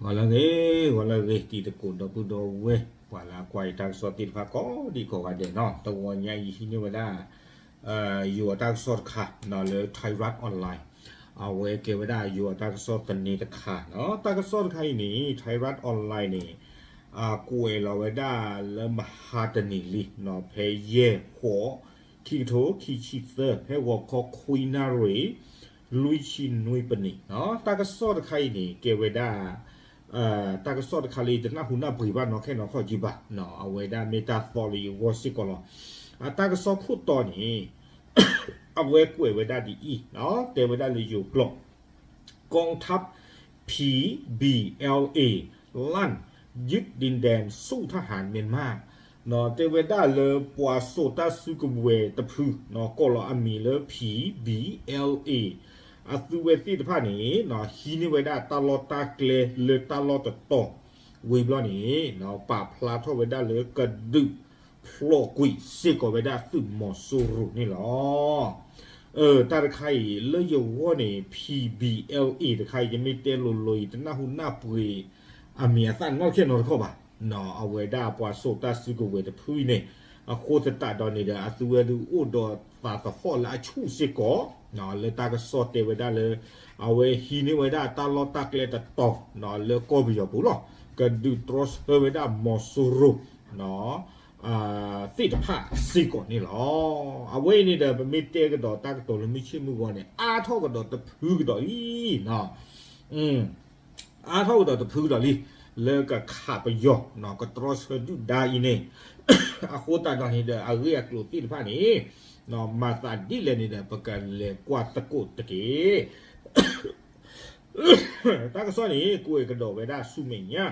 ဂီၤလၢအဂ့ၤ, ဂီၤလၢအဂ့ၤ တံၤသကိးဒီပုၢ်ဒီဝဲၢ် ပှၤလၢအကွၢ်ယတၢ်ကစီၣ်သ့ၣ်တဖၣ်ကိးဒံကိးဂၤဒဲးနီၤ, တဂီၤညါအံၤဟံးန့ၢ်ဝဲဒၣ် ယိၤအတၢ်ကစီၣ်တခါ လၢ Thairath Online အဝဲကဲဝဲဒၣ်ယိၤအတၢ်ကစီၣ်သန့တခါနီၤ, တၢ်ကစီၣ်တခါအံၤန့ၣ် Thairath Online န့ၣ် ကွဲးလီၤဝဲဒၣ်လၢမဟါတနံၤလံနီၤ, ဖဲယဲၢ်ဃိး ခံကထိခံဆံသၢ ဖဲဂီၤခီခွံနၣ်ရံၣ် လွံၢ်ဆံနွံပနံးနီၤ, တၢ်ကစီၣ်တခါအံၤန့ၣ် ကဲဝဲဒၣ် တၢ်ကစီၣ်တခါလၢယတနၢ်ဟူနၢ်ပှ့ၤဘၣ်နီၤခဲနီၤခီၣ်ကံဘၣ်, အဝဲဒၣ်မ့ၢ်တၢ်သီလၢယဂီၢ်စ့ၢ်ကီးလီၤ. အတၢ်ကစီၣ်ခိၣ်တီန့ၣ် အဝဲကွဲးဝဲဒၣ်ဒ်အံၤ, တဲဝဲဒၣ်လၢယိၤကျိာ် กองทัพ พี บี แอล เอ ลั่น ยึดดินแดนสู้ทหารเมียนมา တဲဝဲဒၣ်လၢပှၤစိာ်တၢ်စုကဝဲၤတဖု ကိးလီၤအမံၤလၢ พี บี แอล เอ အသုဝဲသ့ၣ်တဖၣ်န့ၣ် ဟံးန့ၢ်ဝဲဒၣ်တၢ်လီၢ်တၢ်ကျဲလၢတၢ်လီၢ်တတီၤ ဝံၤဘျီန့ၣ် ပာ်ဖျါထီၣ်ဝဲဒၣ်လၢကဒုးဖျိးကွံာ်စ့ၢ်ကီးဝဲဒၣ်သုးမီၤစိရိၤန့ၣ်လီၤ. တၢ်တခါအံၤ လၢယဂီၢ်န့ၣ် พี บี แอล เอ တခါအံၤ ယမ့ၢ်တဲလိၤလိၤအံၤ တနၢ်ဟူနၢ်ပှ့ၤအမံၤအသၣ်နီၢ်ခဲနီတခီၣ်ဘၣ်. အဝဲဒၣ်ပှၤစိာ်တၢ်စုကဝဲၤတဖုအံၤန့ၣ် အဃိသတးဒီးန့ၣ်ဒီး အသုဝဲဒုးအိၣ်ဒီးသးသဟီၣ်လၢအဆူၣ်စ့ၢ်ကီး လၢတၢ်ကစီၣ်တဲဝဲဒၣ်လၢ အဝဲဟံးန့ၢ်ဝဲဒၣ်တၢ်လီၢ်တၢ်ကျဲတတီၤ လၢကီၢ်ပယီၤပူၤလီၤ. ကဒုးတြီဆၢဝဲဒၣ်မီၤစိရိၤ သ့ၣ်တဖၣ်စ့ၢ်ကီးန့ၣ်လီၤ. အဝဲအံၤန့ၣ်ဒီး ပမ့ၢ်တဲကဒီးတၢ်ကတိၤလၢမုၢ်ဆ့ၣ်မုၢ်ဂီၤန့ၣ် အါထီၣ်ကဒီးတဖုကဒီးလံ အါထီၣ်ကဒီးတဖုကဒီးလံ လၢကခးပယီၤ ကတြီဆၢဒုၣ်ဒါအံၤန့ၣ် အဃိသတးဒီးန့ၣ်ဒီး အဂ့ၢ်အကျိၤသ့ၣ်တဖၣ်န့ၣ် မၤသးဒ်လဲၣ်န့ၣ်ဒီး ပကလဲၤကွၢ်သကိးတက့ၢ်. တၢ်ကစီၣ်န့ၣ် ကွဲးကဒီးဝဲဒၣ်ဆူမဲာ်ညါ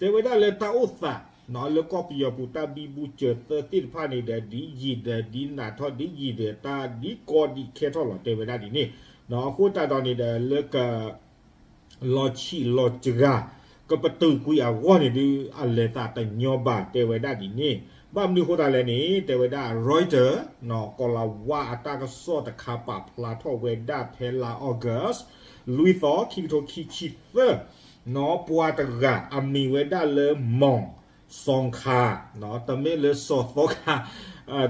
တဲဝဲဒၣ်လၢတၢ်အိၣ်သး လၢကီၢ်ပယီၤပူၤ တၢ်ဘံဘူစၢၤသၢသ့ၣ်တဖၣ်န့ၣ်ဒီး ဒ်ယံာ်ဒီးဒ်နးထီၣ် ဒ်ယံာ်ဒီးတၢ်ဒ်ကီဒ်ခဲထီၣ်လီၤ တဲဝဲဒၣ်ဒ်န့ၣ် အဃိသတးဒီးန့ၣ်ဒီး လၢက လီၤဆံးလီၤစှၤ ကပတုာ်ကွံာ်အဂီၢ်န့ၣ်ဒုး အလဲၤသးတညီဘၣ် တဲဝဲဒၣ်ဒ်န့ၣ်. ဘၣ်မနုၤအဃိသတးလဲၣ်န့ၣ် တဲဝဲဒၣ် Reuters ကီၤလၤဝါအတၢ်ကစီၣ်တခါ ပာ်ဖျါထီၣ်ဝဲဒၣ်ဖဲလါ August လွံၢ်သီ ခံကထိခံဆံသၢ ပှၤတဂၤအမံၤဝဲဒၣ်လၢ မီၣ်စီခါ တမ့ၢ်လၢစီၤသီခါ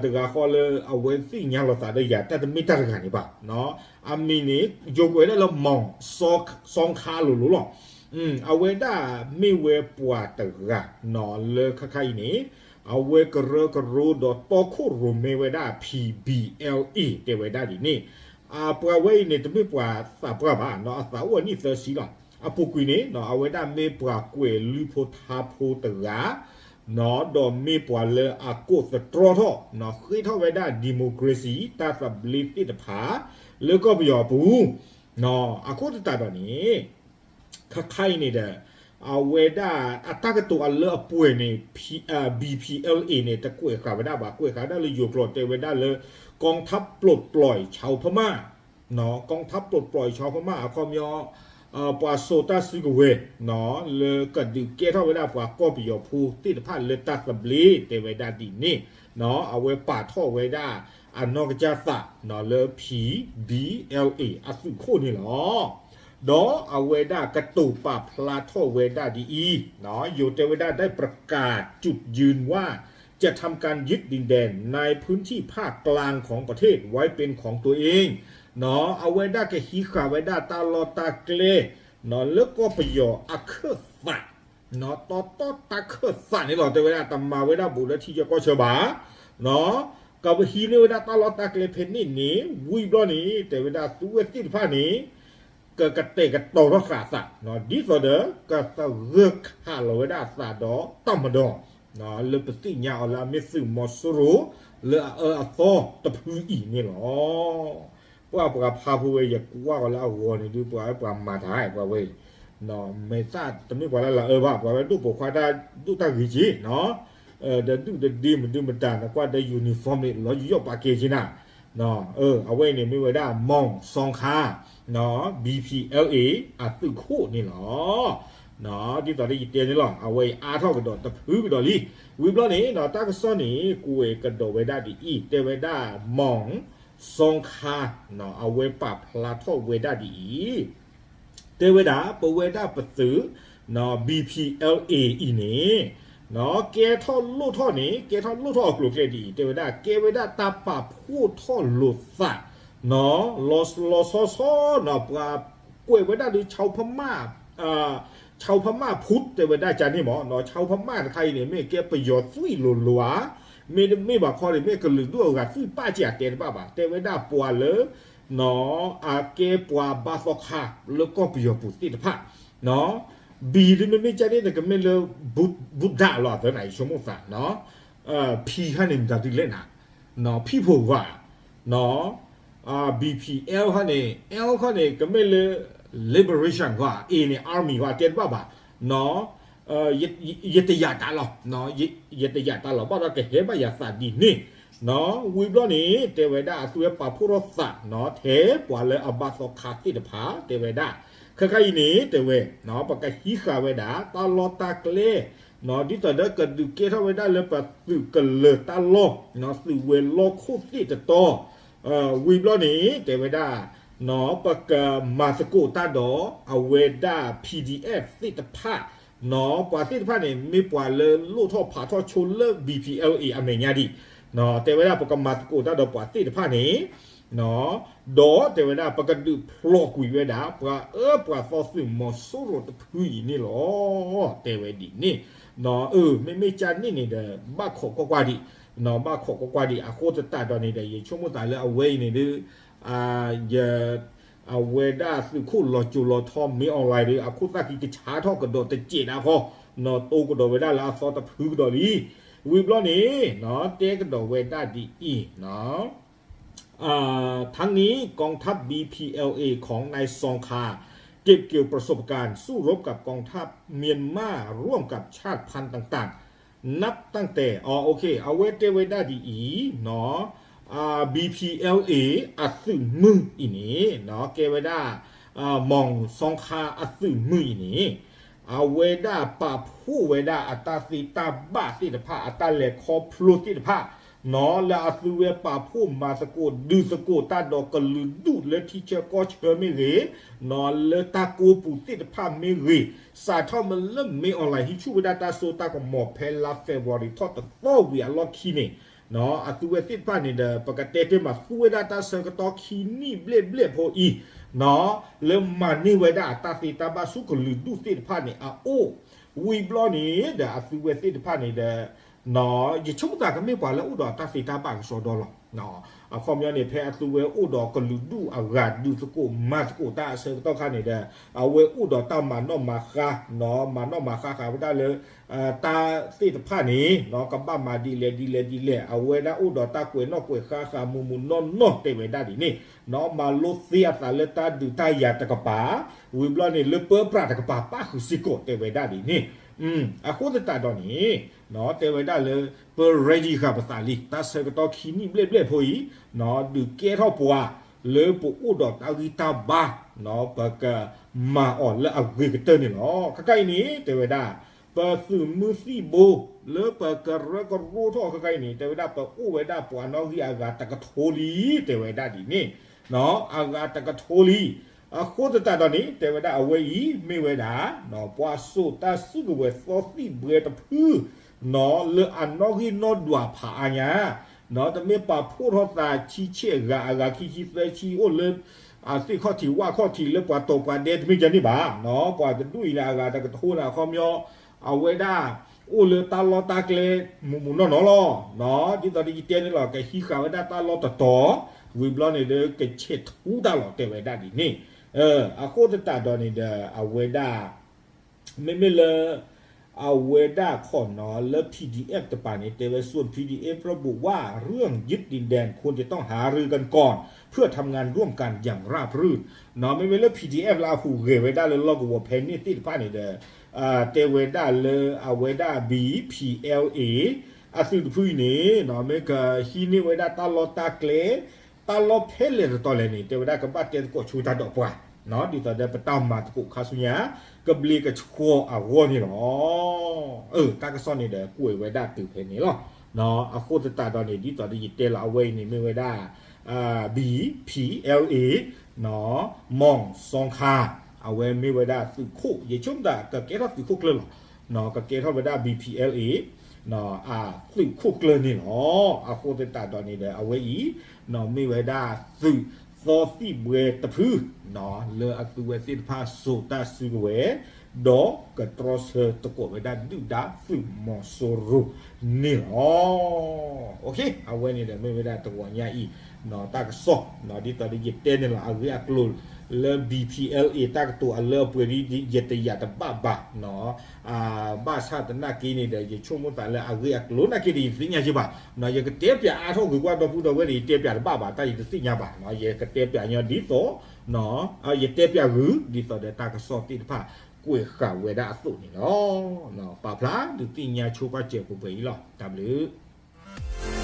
တဂၤဃီလၢအဝဲသ့ၣ်ညါလိာ်သးဒီးယၤ တၢ်တမ့ၢ်တၢ်တဂၤန့ၣ်ဘၣ်. အမံၤန့ၣ် ယိၤကွဲးဝဲဒၣ်လၢ မီၣ်စီခါလိၤလိၤလီၤ. အဝဲဒၣ်မ့ၢ်ဝဲပှၤတဂၤ လၢခါခါအံၤန့ၣ် အဝဲကရၢကရိဒီးတီခိၣ်ရိၣ်မဲဝဲဒၣ် P B L A တဲဝဲဒၣ်ဒ်န့ၣ်. ပှၤဝဲအံၤန့ၣ် တမ့ၢ်ပှၤသးပှၢ်ဘၣ် အသးအိၣ်အနံၣ်သၢဆံလီၤ. အပူၤကွံာ်န့ၣ် အဝဲဒၣ်မ့ၢ်ပှၤကွဲးလုၢ်ဖိထါဖိတဂၤ ဒီးမ့ၢ်ပှၤလၢအကိးသတြီထီၣ် ဃ့ထီၣ်ဝဲဒၣ် democracy တၢ်သဘျ့သ့ၣ်တဖၣ် လၢကီၢ်ပယီၤအပူၤ အဃိသတးဒီးန့ၣ် ခါခါအံၤန့ၣ်ဒီး အဝဲဒၣ်အတၢ်ကတိၤအလၢအပှဲၤန့ၣ် B P L A န့ၣ် တကွဲးဃာ်ဝဲဒၣ်ဘၣ် ကွဲးဃာ်ဝဲဒၣ်လၢယိၤကျိာ်တဲဝဲဒၣ်လၢ กองทัพปลดปล่อยชาวพม่า กองทัพปลดปล่อยชาวพม่า အခီပညီ ပှၤစိာ်တၢ်စုကဝဲၤ လၢကဒုးကဲထီၣ်ဝဲဒၣ်ပှၤကီၢ်ပယီၤဖိသ့ၣ်တဖၣ်လၢတၢ်သဘျ့ တဲဝဲဒၣ်ဒ်န့ၣ်. အဝဲပာ်ထီၣ်ဝဲဒၣ်အနီၢ်ကစၢ်သး လၢ P B L A အသုးခိၣ်န့ၣ်လီၤ. ဒီးအဝဲဒၣ်ကတိၤပာ်ဖျါထီၣ်ဝဲဒၣ်ဒ်အံၤ ယိၤတဲဝဲဒၣ် ได้ประกาศจุดยืนว่า จะทำการยึดดินแดนในพื้นที่ภาคกลางของประเทศไว้เป็นของตัวเอง အဝဲဒၣ်ကဟံးဃာ်ဝဲဒၣ်တၢ်လီၢ်တၢ်ကျဲ လၢကီၢ်ပယီၤအခၢၣ်သး တီတီတၢ်ခၢၣ်သးန့ၣ်လီၤ. တဲဝဲဒၣ်တမၤဝဲဒၣ်ဘူးလၢထံဆၢကီၢ်ဆၢဘၣ် ကဟံးန့ၢ်ဝဲဒၣ်တၢ်လီၢ်တၢ်ကျဲဖဲန့ၣ်န့ၣ် ဝံၤဘျီန့ၣ် တဲဝဲဒၣ်သုဝဲသ့ၣ်တဖၣ်န့ၣ် ကကတဲာ်ကတီၤထီၣ်ဃာ်အသး ဒ်သိးဒီး ကသဂၢၢ်ခးလီၤဝဲဒၣ်အသးဒီးတၢ်မၤဒီး လၢပသ့ၣ်ညါအီၤလၢအမ့ၢ်သုးမီၤစိရိၤ လၢအအၢအသီတဖုအံၤန့ၣ်လီၤ. ပှၤပှၤဖးဖိဝဲ ယကွၢ်အီၤလၢအဂီၤန့ၣ်ဒုး ပှၤဝဲပှၤမၤတၢ်ပှၤဝဲအံၤ မ့ၢ်သးတမ့ၢ်ပှၤလၢလၢအအၢဘၣ် ပှၤဝဲဒိၣ်ပိာ်ခွါတၢ်ဒိၣ်တၢ်ဂ့ၤက့ၤ ဒီးဒုၣ်တဒ့မဒုမတၤ နကွၢ်ဒီး uniform န့ၣ် လီၤယီၣ်ပာ်ကဲက့ၤနၤ အဝဲအံၤန့ၣ်မ့ၢ်ဝဲဒၣ် မီၣ်စီခါ B P L A အသုးခိၣ်န့ၣ်လီၤ. ဒ်သိးဒီးယတဲန့ၣ်လီၤ အဝဲအံၤအါထီၣ်ကဒီးတဖုကဒီးလံ. ဝံၤဘျီန့ၣ် တၢ်ကစီၣ်န့ၣ် ကွဲးကဒီးဝဲဒၣ်ဒ်အံၤ တဲဝဲဒၣ် မီၣ်စီခါ အဝဲပာ်ဖျါထီၣ်ဝဲဒၣ်ဒ်အံၤ တဲဝဲဒၣ် ပဝဲဒၣ်ပသုး BPLA အံၤန့ၣ် ကဲထီၣ်လိၣ်ထီၣ်န့ၣ် ကဲထီၣ်လိၣ်ထီၣ်အကျိၤအကျဲဒ်အံၤ တဲဝဲဒၣ် ကဲဝဲဒၣ်တၢ်ပာ်ဖှိၣ်ထီၣ်လိာ်သး လီၤလီၤဆီဆီ ပှၤကွဲးဝဲဒၣ်ဒုး ဆီဖမၣ် ဆီဖမၣ်ဖု တဲဝဲဒၣ်ကန့ၣ်မး ဆီဖမၣ်တခါအံၤန့ၣ် မ့ၢ်ကဲပယီၤသွံၣ်လိၤလိၤဧါ, မ့တမ့ၢ်ဘၣ်ခီန့ၣ် မ့ၢ်ကလုာ်ဒူၣ်အဂၤသွံၣ်ပၣ်က့ၤအတဲတဘၣ်ဘၣ် တဲဝဲဒၣ်ပှၤလၢ အကဲပှၤဘါသီခါလၢကီၢ်ပယီၤပူၤသ့ၣ်တဖၣ် B ဒ်မ့မ့ၢ်ကန့ၣ် နကမ့ၢ်လၢ ဘူးဒးလီၤအသးနၤ ယဆိကမိၣ်သး P ခါန့ၣ်မတၤဒ်လဲၣ်နၤ People ဂၤ BPL ခါန့ၣ် L ခါန့ၣ် ကမ့ၢ်လၢ liberation ဂၤ A န့ၣ် army ဂၤတဲတဘၣ်ဘၣ် ယတယာ်တၢ်လီၤ ယတယာ်တၢ်လီၤ ဘၣ်ဒီးကဟဲဘၣ်ယၤသးဒ်န့ၣ် ဝံၤဘျီန့ၣ် တဲဝဲဒၣ်အသုဝဲပာ်ဖှိၣ်ထီၣ်သး ထဲပှၤလၢအဘါသီခါသ့ၣ်တဖၣ် တဲဝဲဒၣ် ခဲခါအံၤန့ၣ် တဲဝဲ ပကဟံးဃာ်ဝဲဒၣ် တၢ်လီၢ်တၢ်ကျဲ ဒ်သိးဒီးကဒုးကဲထီၣ်ဝဲဒၣ်လၢပသုးကလၢၤတၢ်လီၢ် သုးဝဲၤလီၢ်ခိၣ်သ့ၣ်တတီၤ ဝံၤဘျီန့ၣ် တဲဝဲဒၣ် ပကမၤသကိးတၢ်ဒီး အဝဲဒၣ် PDF သ့ၣ်တဖၣ် ပှၤသ့ၣ်တဖၣ်န့ၣ် မ့ၢ်ပှၤလၢလိၣ်ထီၣ်ဖးထီၣ်ဆိလၢ BPLA အမဲာ်ညါဒံး တဲဝဲဒၣ်ပကမၤသကိးတၢ်ဒီးပှၤသ့ၣ်တဖၣ်န့ၣ် ဒီးတဲဝဲဒၣ် ပကဒုးဖျိးကွံာ်ဝဲဒၣ် ပှၤအၢပှၤသီသုးမီၤစိရိၤတဖုအံၤန့ၣ်လီၤ. တဲဝဲဒ်န့ၣ် မ့မ့ၢ်ကန့ၣ်န့ၣ်ဒီး ဘၣ်ခိးကွၢ်ကွၢ်ဒံး ဘၣ်ခိးကွၢ်ကွၢ်ဒံး အဃိသတးဒီးန့ၣ်ဒီး ယဆိကမိၣ်သးလၢအဝဲအံၤန့ၣ်ဒီး ယ အဝဲဒၣ်သုးခိၣ်လီၤစိၤလီၤထီ မ့ၢ် online ဒီး အခိၣ်သၣ်ခံကဆါထီၣ်ကဒီးတစဲးဒၣ်ဃီ တိကဒီးဝဲဒၣ်လၢအသီတဖုကဒီးလံ. ဝံၤဘျီန့ၣ် တဲကဒီးဝဲဒၣ်ဒ်အံၤ ทั้งนี้กองทัพ บี พี แอล เอ ของนายซองคา เก็บเกี่ยวประสบการณ์สู้รบกับกองทัพเมียนมาร่วมกับชาติพันธุ์ต่างๆ นับตั้งแต่ အဝဲတဲဝဲဒၣ်ဒ်အံၤ BPLA အသုးမုၢ်အံၤန့ၣ် ကဲဝဲဒၣ် မီၢ်စီခါအသုးမုၢ်အံၤန့ၣ် အဝဲဒၣ်ပာ်ဖှိၣ်ဝဲဒၣ်အတၢ်သ့တၢ်ဘၣ်သ့ၣ်တဖၣ် အတၢ်လဲၤခီဖျိသ့ၣ်တဖၣ် လၢအသုဝဲပာ်ဖှိၣ်မၤသကိးဒုးသကိးတၢ်ဒီးကလုာ်ဒူၣ်လၢထံဆၢကီၢ်ဆၢမ့ၢ်ဂ့ၤ, လၢတၢ်ကိးပူၤသ့ၣ်တဖၣ်မ့ၢ်ဂ့ၤ, စးထီၣ်မ့ၢ်လၢ မင်းအောင်လှိုင် ဟံးဆူၣ်ဝဲဒၣ်တၢ်စိတၢ်ကမီၤဖဲလါ February ထီၣ်တသီဝံၤအလီၢ်ခံန့ၣ် အသုဝဲသ့ၣ်တဖၣ်န့ၣ်ဒီး ပကတဲတ့ၢ်မးသူဝဲဒၣ်တၢ်ဆၢကတီၢ်ခံနံၣ်ဘျဲၣ်ဘျဲၣ်ဖိအံၤ လၢမၤန့ၢ်ဝဲဒၣ်အတၢ်သ့တၢ်ဘၣ်ဆူကလုာ်ဒူၣ်သ့ၣ်တဖၣ်န့ၣ်အအိၣ်, ဝံၤဘျီန့ၣ်ဒီးအသုဝဲသ့ၣ်တဖၣ်န့ၣ်ဒီး ယဆိကမိၣ်သးကမ့ၢ်ပှၤလၢအိၣ်ဒီးအတၢ်သ့တၢ်ဘၣ်ကစီဒီလီၤ. အခီပညီန့ၣ် ဖဲအသုဝဲအိၣ်ဒီးကလုာ်ဒူၣ်အဂၤဒုးသကိးမၤသကိးတၢ်အဆၢကတီၢ်ခါန့ၣ်ဒီး အဝဲအိၣ်ဒီးတၢ်မၤနီၣ်မၤဃါ, မၤနီၣ်မၤဃါဃာ်ဝဲဒၣ်လၢ တၢ်သ့ၣ်တဖၣ်န့ၣ် ကဘၣ်မၤဒ်လဲၣ်ဒ်လဲၣ်ဒ်လဲၣ်, အဝဲဒၣ်အိၣ်ဒီးတၢ်ကွဲးနီၣ်ကွဲးဃါဃာ်မုၢ်မုၢ်နီၢ်နီၢ်တဲဝဲဒၣ်ဒ်န့ၣ်, မၤလိသ့အသးလၢတၢ်ဒုးတၢ်ယၤတကပၤ, ဝံၤဘျီန့ၣ် လၢပၢပြးတကပၤပၣ်ဃုာ်စ့ၢ်ကီးတဲဝဲဒၣ်ဒ်န့ၣ်, အဃိသတးဒီးန့ၣ် တဲဝဲဒၣ်လၢ ပ ready ဃာ်ပသးလံ တၢ်ဆၢကတီၢ်ခံနံၣ်ဘျဲၣ်ဘျဲၣ်ဖိအံၤ, ဒုးကဲထီၣ်ပှၤ လၢပအိၣ်ဒီးတၢ်ဂံၢ်တၢ်ဘါ, ပကမၤအီၤလၢအဂ့ၤကတၢၢ်န့ၣ်လီၤ. ခဲခါအံၤန့ၣ် တဲဝဲဒၣ် ပသုးမုၢ်သံၣ်ဘိ လၢပကရၢကရိထီၣ်ခဲခါအံၤန့ၣ် တဲဝဲဒၣ်ပအိၣ်ဝဲဒၣ်ပှၤနီၣ်ဂံၢ်အဂၤတကထိလံ, တဲဝဲဒၣ်ဒ်န့ၣ်, အဂၤတကထိလံ. အဃိသတးဒီးန့ၣ် တဲဝဲဒၣ်အဝဲအံၤ မ့ၢ်ဝဲဒၣ် ပှၤစိာ်တၢ်စုကဝဲၤသီသံၣ်ဘှဲတဖု လၢအနီၣ်ဂံၢ်နီၣ်ဒွးဖးအါညါ, တမ့ၢ်ပာ်ဖှိၣ်ထီၣ်သးဆံဆဲးဂၤအဂၤခံဆံသၢဆံအိၣ်လၢ အသ့ၣ်ခီၣ်ထံးဝၣ်ခီၣ်ထံးလၢပှၤတီၤပှၤဒဲတမ့ၢ်ကန့ၣ်ဘၣ်, ပှၤတဒူၣ်အံၤန့ၣ် အဂၤတကထိန့ၣ် အခီပညီ အဝဲဒၣ် အိၣ်လၢတၢ်လီၢ်တၢ်ကျဲ မုၢ်မုၢ်နီၢ်နီၢ်လီၤ. ဒ်သိးဒီးယတဲန့ၣ်လီၤ ကဟံးဃာ်ဝဲဒၣ်တၢ်လီၢ်တတီၤ, ဝံၤဘျီန့ၣ်ဒီးကဆဲးထူတၢ်လီၤ တဲဝဲဒၣ်ဒ်န့ၣ်, အဃိသတးဒီးန့ၣ်ဒီး အဝဲဒၣ် မ့မ့ၢ်လၢ အဝဲဒၣ်ခီနီၤလၢ PDF တပၤန့ၣ် တဲဝဲ ส่วน พีดีเอฟ ระบุว่าเรื่องยึดดินแดนควรจะต้องหารือกันก่อน เพื่อทำงานร่วมกันอย่างราบรื่น မ့မ့ၢ်လၢ PDF လၢအဟူးဂဲၤဝဲဒၣ်လၢလီၢ်ကဝီၤဖဲန့ၣ်သ့ၣ်တဖၣ်န့ၣ်ဒီး တဲဝဲဒၣ်လၢအဝဲဒၣ် BPLA အသုးတဖုအံၤန့ၣ် မ့ၢ်ကဟံးန့ၢ်ဝဲဒၣ်တၢ်လီၢ်တၢ်ကျဲ တၢ်လီၢ်ဖဲလဲၣ်တတီၤလဲၣ်န့ၣ် တဲဝဲဒၣ်ကဘၣ်တဲသကိးဆိတၢ်ဒီးပှၤ ဒ်သိးဒီးပတၢ်မၤသကိးခါဆူညါ ကဘျ့ကဆှီအဂီၢ်န့ၣ်လီၤ. တၢ်ကစီၣ်န့ၣ်ဒီးကွဲးဝဲဒၣ်တုၤဖဲန့ၣ်လီၤ. အဃိသတးဒီးန့ၣ် ဒ်သိးဒီးယတဲလီၤအဝဲအံၤန့ၣ်မ့ၢ်ဝဲဒၣ် BPLA မီၢ်စီခါ အဝဲမ့ၢ်ဝဲဒၣ်သုးခိၣ် ယဆိကမိၣ်သးကကဲထီၣ်သုးခိၣ်ကျၢၢ်လီၤ. ကကဲထီၣ်ဝဲဒၣ် B P L A အသုးခိၣ်ကျၢၢ်န့ၣ်လီၤ. အဃိသတးဒီးန့ၣ်ဒီး အဝဲအံၤ မ့ၢ်ဝဲဒၣ်သုးသီသံၣ်ဘှဲတဖု လၢအသုဝဲသ့ၣ်တဖၣ်စိာ်တၢ်စုကဝဲၤ ဒီးကတြီဆၢသကိးဝဲဒၣ်ဒုၣ်ဒါသုးမီၤစိရိၤန့ၣ်လီၤ. အဝဲန့ၣ်ဒီးမ့ၢ်ဝဲဒၣ်တဂီၤညါအံၤ တၢ်ကစီၣ် ဒ်သိးဒီးယတဲန့ၣ်လီၤ အဂ့ၢ်အကျိၤလၢ B P L A တၢ်ကတိၤအလၢအပှဲၤဒ် ယတယာ်တဘၣ်ဘၣ် ဘၣ်ဆၣ်သနာ်က့န့ၣ်ဒီး ယဆိကမိၣ်သးလၢအဂ့ၢ်အကျိၤနာ်က့ဒီး ယတသ့ၣ်ညါက့ဘၣ်. ယကတဲပၠးအါထီၣ်ဂ့ၤကွၢ်ဒီပုၢ်ဒီဝဲၢ်ဒီး ယတဲပၠးတဘၣ်ဘၣ် တၢ်ယတသ့ၣ်ညါဘၣ်. ယကတဲပၠးညီဒ်သိး ယတဲပၠးဂုၤ ဒ်သိးဒီးတၢ်ကစီၣ်သ့ၣ်တဖၣ် ကွဲးဃာ်ဝဲဒၣ်အသိးန့ၣ်လီၤ. ပာ်ဖျါဒုးသ့ၣ်ညါဆိပာ်စၢၤပှဲၤပှဲၤအံၤလီၤ. တၢ်ဘျုး